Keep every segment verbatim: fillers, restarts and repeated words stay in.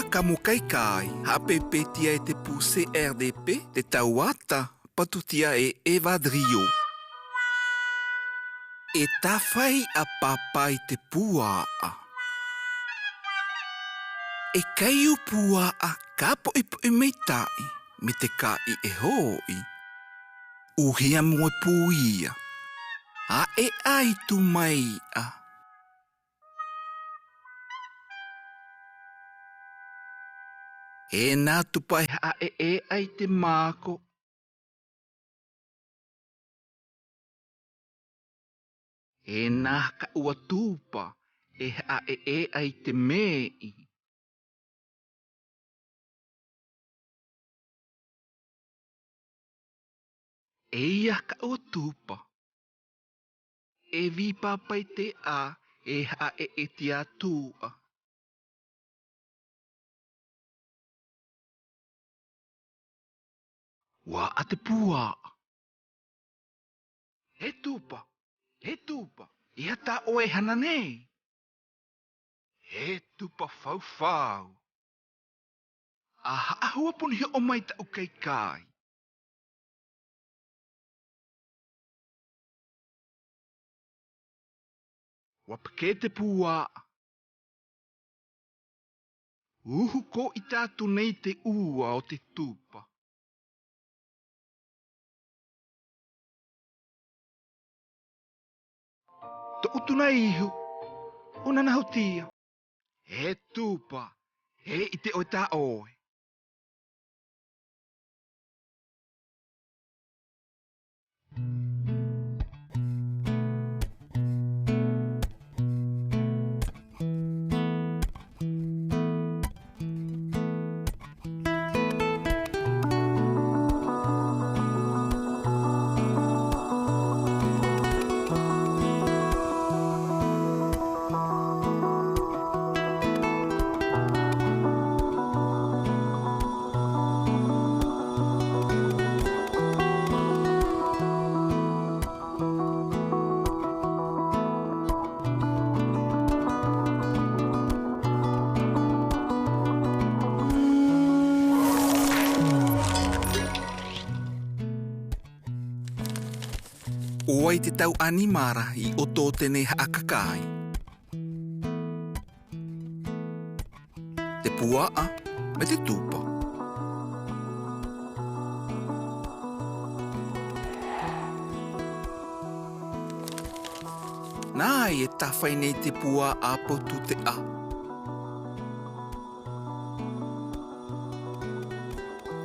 Kamo kaikai, haʻapepe tia e te pū C R D P te tau ata, patu tia e Evadrio. E tafai a Papa i te puaʻa. E kaiū puaʻa kapoʻipoʻi maitaʻi, me te kaʻi e hoʻi. Uhi a moe pū ia. Aʻe ai tu mai a. E na Tupa e haʻaʻeʻe ai te mako. E na Hakaua Tupa e haʻaʻeʻe ai te meʻi. E ia Hakaua Tupa. E vi Papa i te ʻā e haʻaʻeʻe tia tuʻa. Waʻa te puaʻa. He Tupa, he Tupa, ʻe ata ʻoe hanane. He Tupa faufau. A haʻahua puni hoʻo mai taʻu kaikai. Wa peke te puaʻa. Uhu ko ita atu nei te ua o te Tupa. Toʻu tu nai ihu, ʻo nanahu tia. He Tupa, he ʻite ʻoe ta ʻoe. ʻO ai te tau ʻanimara i ʻoto o tenei haʻa kakai? Te puaʻa, me te Tupa. Nai e tafai nei te puaʻa pautu te ʻā?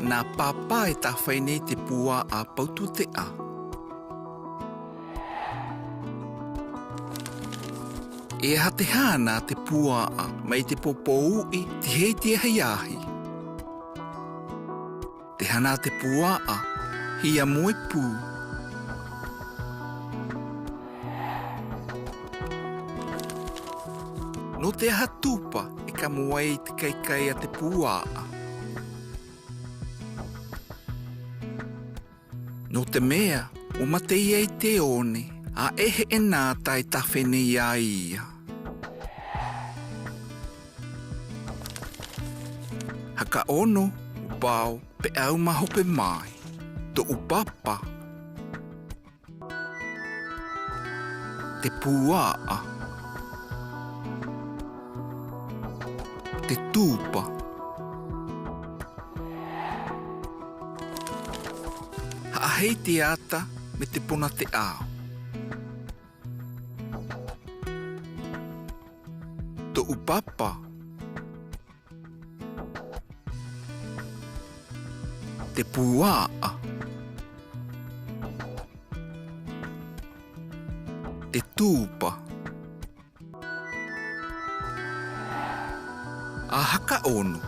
Na Papa e tafai nei te puaʻa pautu te ʻā. E aha te hana te puaʻa mai te popouʻi tihei te ahiahi? Te hana te puaʻa hia moe pū. Nō te aha Tupa e kamo ai te kaikai a te puaʻa? Nō te meʻa ua mate ia i te one, ʻa e heʻe nata e tafe nei a ia. Haka ono, upao, pe au ma hope mai. Toʻu Papa. Te puaʻa. Te Tupa. Haʻahei te ata me te pona te ao. Toʻu Papa. Te puaʻa. Te Tupa. ʻA haka ono.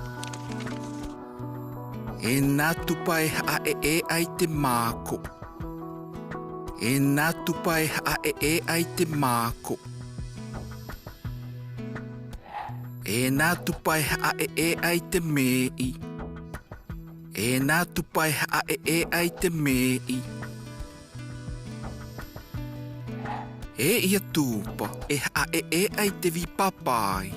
E na Tupa e haʻaʻeʻe ai te mako. E na Tupa e haʻaʻeʻe ai te mako. E na Tupa e haʻaʻeʻe ai te meʻi. E na Tupa e haʻaʻeʻe ai te meʻi. E ia Tupa e haʻaʻeʻe ai te vi papai.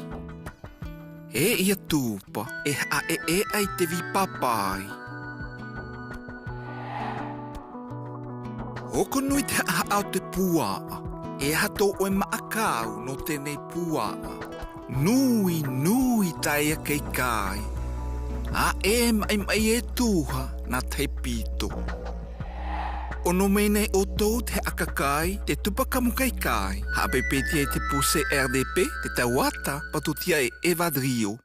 E ia tupa, e haʻa eʻe ai te vi papai. Oko nui te haʻahaʻa o te puaʻa, e aha to oe maʻa kau no tenei puaʻa. Nui, nui taia keikai. A e maʻimaʻi e tuha na te pito. Ono mai nei otou te haʻa kakai, te tupa kamo keikai. Haʻa pepeti ai te puse R D P, te tauata, patutia e Evadrio.